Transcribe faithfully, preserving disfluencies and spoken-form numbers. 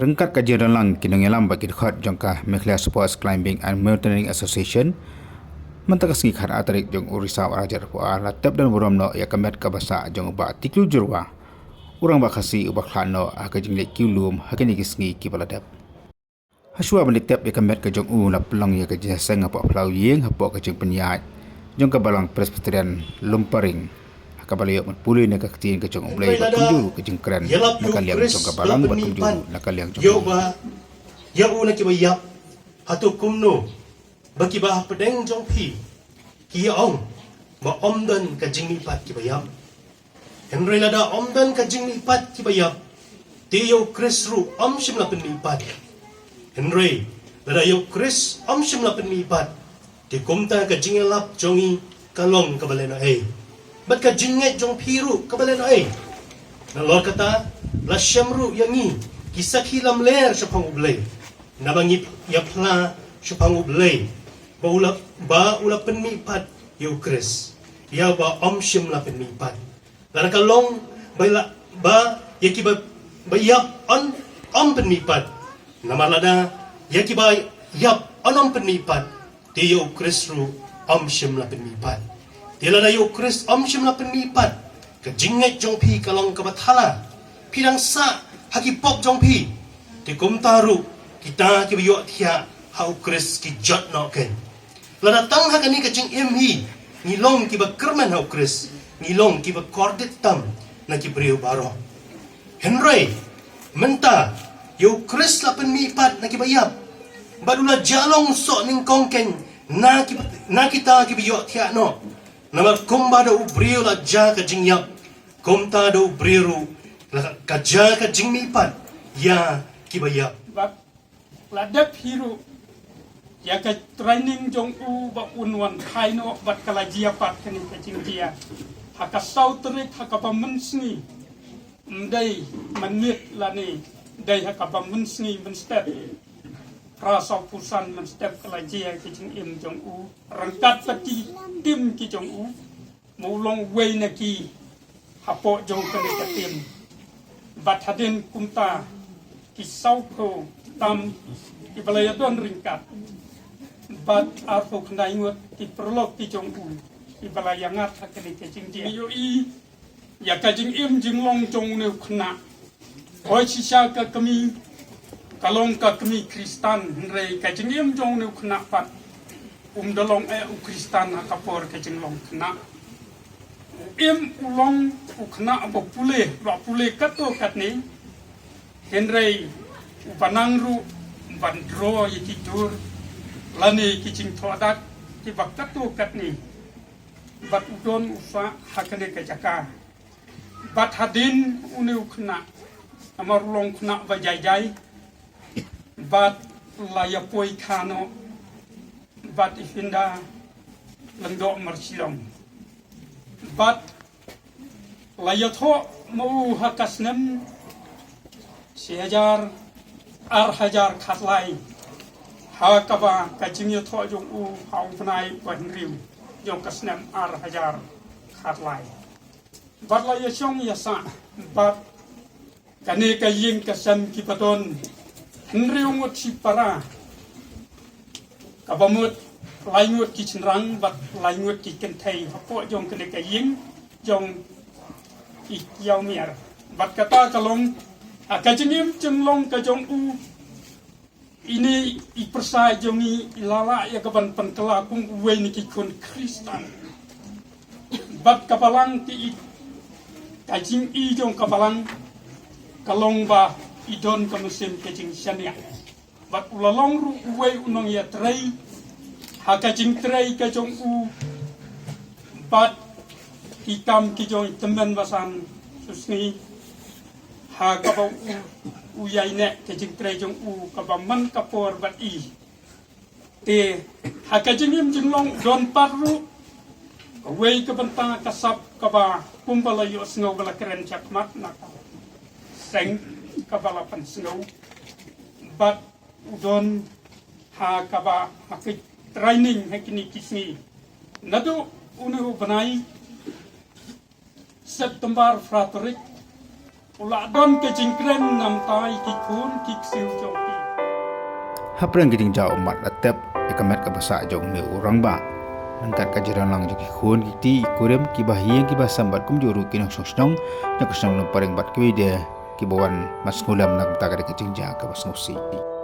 Ryngkat ka jingdon lang ki nongïalam bad ki dkhot jong ka Meghalaya Sports Climbing and Mountaineering Association, mynta ka sngi khatar tarik jong u Risaw arhajar arphew ar la tep don burom noh ïa ka met kaba sah jong u Bah Tiklu Jyrwa, u rangbah Khasi uba khlad noh ha ka jingleit kiew lum ha kine ki sngi kiba la dep. Hashwa ban leit tep ïa ka met ka jong u la pynlong ïa ka jingïaseng hapoh phyllaw ïing hapoh ka jingpynïaid jong ka Balang Presbyterian Lumparing, ha kaba la ïoh ban pule na ka ktien ka jong U Blei bad kumjuh ruh ka jingkren na ka liang jong ka Balang bad kumjuh ruh na ka liang jong ka Ïa u na kiba ïap, hato kumno ba kiba hapdeng jong phi ki ïa ong ba ym don ka jingmihpat kiba ïap? Hynrei lada ym don ka jingmihpat kiba ïap, te ïa u Khrist ruh ym shym la pynmihpat. Hynrei lada ïa u Khrist ym shym la pynmihpat, te kumta ka jingïalap jong ngi ka long kaba lehnohei, bad ka jingngeit jong phi ruh kaba lehnohei. Nalor kata, la shem ruh ïa ngi ki sakhi lamler shaphang U Blei, naba ngi ïa phla shaphang U Blei ba u la, ba u la pynmihpat ïa u Khrist ïa uba ym shym la pynmihpat. Lada ka long ba la, ba ïa kiba, ba ïap yn ym pynmihpat. Namar lada ïa kiba ïap yn ym pynmihpat, te ïa u Khrist ruh ym shym la pynmihpat. Te lada ïa u Khrist ym shym la pynmihpat, ka jingngeit jong phi ka long kaba thala. Phi dang sah ha ki pop jong phi. Te kumta ruh kita kiba ïohthiah ha u Khrist ki jot noh kein. Lada tang ha kane ka jingim hi ngi long kiba kyrmen ha u Khrist, ngi long kiba kordit tam na ki briew baroh. Hynrei mynta ïa u Khrist la pynmihpat na kiba ïap, bad u la jah long soh nyngkong kein na ki, na kita kiba ïohthiah noh. Namar kumba da u briew la jah ka jingïap, kumta da u briew ruh la ka jah ka jingmihpat ïa kiba ïap. Bad la dep hi ruh ïa ka training jong u ba un wan phai noh, bad ka la jia pat kane ka jingjia ha ka saw tarik ha kaba mynsngi. Ym dei mynmiet lane dei ha kaba mynsngi mynstep. Phra sawphew san mynstep ka la jia ka jingim jong u ryngkat bad ki tim ki jong u. Ma u long uwei na ki hapoh jong kane ka tim. Bad hadien kumta ki sawphew tam kiba la ïadon ryngkat, bad arphew khyndai ngut ki paralok ki jong u kiba la ïangat ha kane ka jingjia. Ïohi ïa ka jingim jinglong jong une u khynnah. Hooid, shisha ka kmie ka long ka kmie Khristan, hynrei ka jingim jong une u khynnah pat um da long eh u Khristan ha ka por ka jinglong khynnah. U im u long u khynnah ba pule, ba pule katto katne, hynrei u ba nang ruh ban draw ïa ki dur lane ki jingthoh dak kiba katto katne. Bad u don u sah ha kane ka jaka. Bad hadien une u khynnah, namar u long khynnah ba jai jai, bad la ïa poi kha noh, bad i Finda Lyngdoh Marshillong. Bad la ïathoh ma u ha ka snem shi hajar, ar hajar khatlai, ha kaba ka jingïathoh jong u ha u bnai ba hynriew jong ka snem ar hajar khatlai. Bad la ïashong ïasah bad kane ka ïing ka sem kiba don hynriew ngut shipara, kaba mut lai ngut ki shynrang bad lai ngut ki kynthei hapoh jong kane ka ïing jong i Kiaw Miar. Bad kata ka long ha ka jingim jinglong ka jong u. Ine i pyrsa jong ngi i la lah ïa ka ban pynkylla kum uwei na ki khun Khristan. Bad ka balang ki i, ka jingi jong ka balang ka long ba i don ka mynsiem ka jingshaniah. Bad u la long ruh uwei u nongïatrei ha ka jingtrei ka jong u bad ki kam ki jong i tymmen basan shisngi. Ha kaba u, u ïaineh ka jingtrei jong u kaba man ka por bad i. Te ha ka jingim jinglong don pat ruh kawei ka bynta ka sap kaba kumba la ïohsngew ba la kren shakhmat na ka seng kaba la pynsngew. Bad u don ha kaba ha ka training ha kine ki sngi. Naduh une u bnai September phra tarik Lah don ka jingkren namar ki khun ki ksiew jong ki. Hapdeng ka jingjia u mat la tep ïa ka met kaba sah jong u rangbah. Nangta ka jingïalang jong ki khun ki kti ki kurim kiba ha ïing kiba sem bad kumjuh ruh ki nongshong shnong na ka shnong Nongpareng bad kiwei de kiba wan ban sngewlem na ka bynta ka jingjia kaba sngewsih.